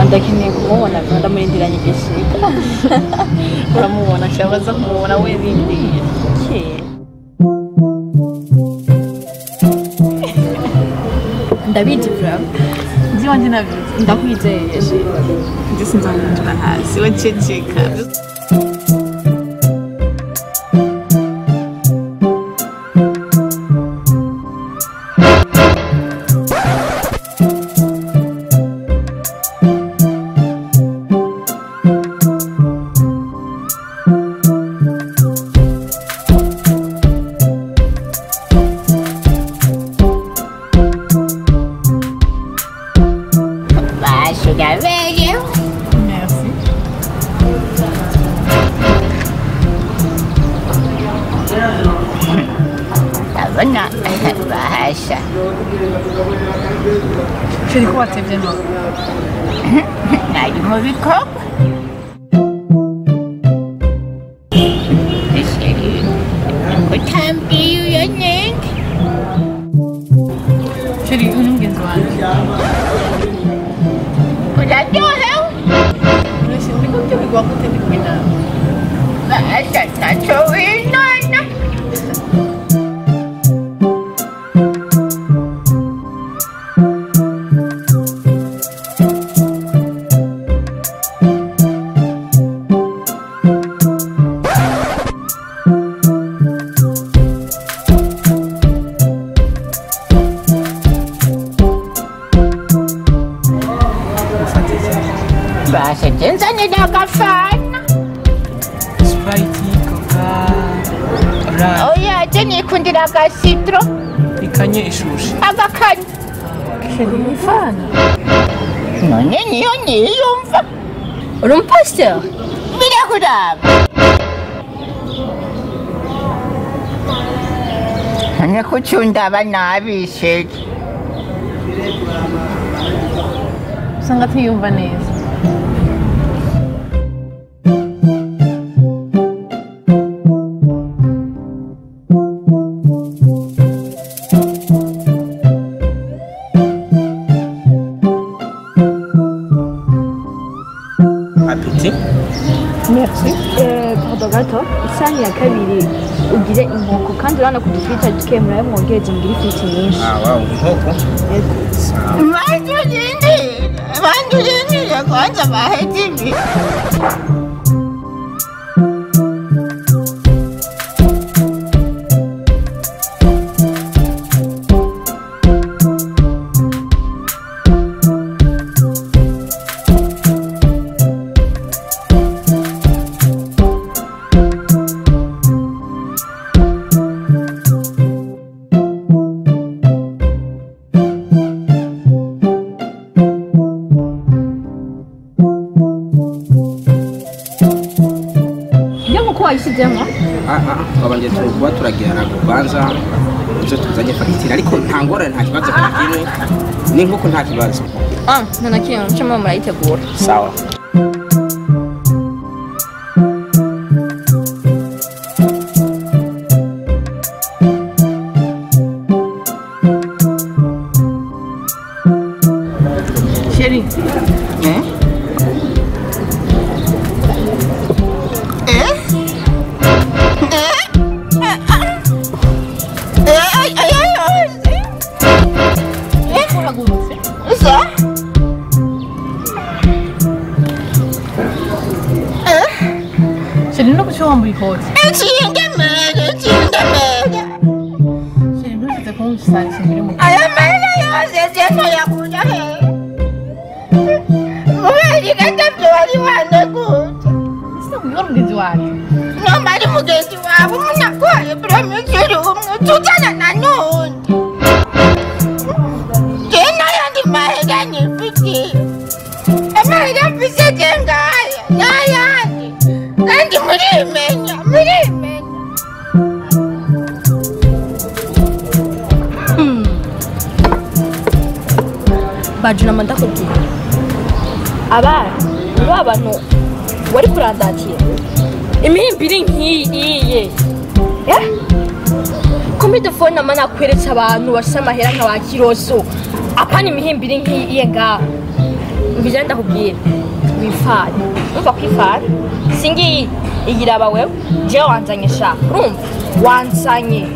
Ndakeneye kumubona ndamurindiranye igishika. Uramubona cyangwa aza kumubona we rindiriye. Ndabizi bro. Iby'iwanjye nabizi. Ndakwizeye. Njye sinzamwinjira hasi we ceceka. Merci. Ndabona bahasha. Chérie, ko watevye none? Nari mu bikorwa. Chérie, utambwiye uyo nenge? Chérie, uyu ni mugenzi wanje. Uraryohewe? Uretse uriko uryoherwa gute ndi kumwe nawe? Bahasha ntaco winona. Bahasha nzanira agafana. Sprite, Coca, Rap, Oya, je nikundira agasidro. ikanye ishushe. Agakanya. Chérie, ifana. None niyo niyumva. Uri umupasiteri? Birakuraba. None kuki undaba nabi chérie? Usanga atiyumva neza. Appétit. Merci. Pardon gato, isahani ya kabiri ugire inkoko kandi urabona ko udufiriti duke murabe mwongereze mugire ifiriti nyinshi. Ah, wow, inkoko. Yego. Sawa. Bantu urindire, bantu urindire kwanza baheze ibi. Iyo nkoko wayishyizemo? Twabanje kuba turagira kubanza ibyo tuzanye fagitire ariko nta ngorane nta kibazo na kimwe n'inkoko nta kibazo. Ah, nta na kimwe mucamo murayitegura. Sawa. Chérie, Eh? Eh? Eh? Eh, ay, ay, ay, ay. Uhagurutse. Sa? Eh? Chérie, no kuki wambaye ikoti? Nciye ndemere, nciye ndemere. Chérie, ntushyize kumusanga imbere mu Aya mahera yose sinayakuja he? Kubera igatavyo wari waneguje. Sinakubwira mugenzi wanjye. Noma ari mugenzi wawe umunagwaye buramiziri umwe tuzana na nundi. Je n'ayandi mahera nifitiye. Amahera mfise je ngaya n'ayandi. Kandi murimenya, murimenya. Bajuna ndakubwira. Abana, ba bantu wari kurandatira. Imihimbiri nk'iyi iye. Eh? Ko Show me the phone nama nakweretse abantu bafise amahera nka ba Kiroso. Apana imihimbiri nk'iyiye ngaho. Mbije ndakubwira. Wifare. Umva kwifara. Singiyi iyiraba wewe. Jewe wanzanye sha. Urumva? Wanzanye.